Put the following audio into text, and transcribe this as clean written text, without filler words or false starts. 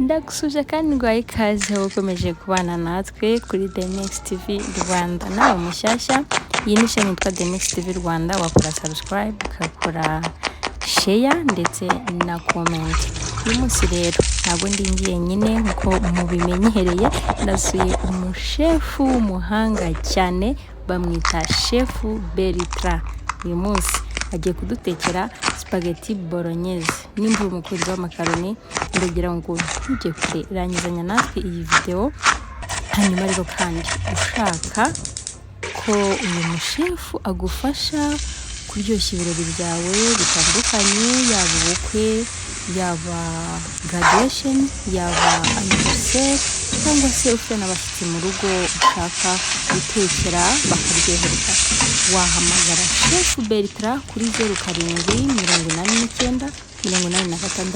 Ndagusuje kandi nguhaye ikaze wowe ukomeje kubana natwe kuri The Next TV Rwanda. Nawe mushyashya, iyi ni chaîne yitwa The Next TV Rwanda, wakora subscribe, ugakora share ndetse na comment. Uyu munsi rero ntabwo ndi njyenyine nk'uko mubimenyereye, nasuye umushefu w'umuhanga cyane, bamwita Chef Bertrand. Uyu munsi agiye kudutekera spaghetti bolognese. Nimba uri umukunzi w'amakaroni, ndagira ngo ntujye kure, rangizanya natwe iyi video. Hanyuma rero kandi ushaka ko uyu mushefu agufasha kuryoshya ibirori byawe bitandukanye, yaba ubukwe, yaba graduation, yaba anniversaire, cyangwa se ufite n'abashyitsi mu rugo ushaka gutekera bakaryoherwa, wahamagara Chef Bertrand kuri 0789 86 44.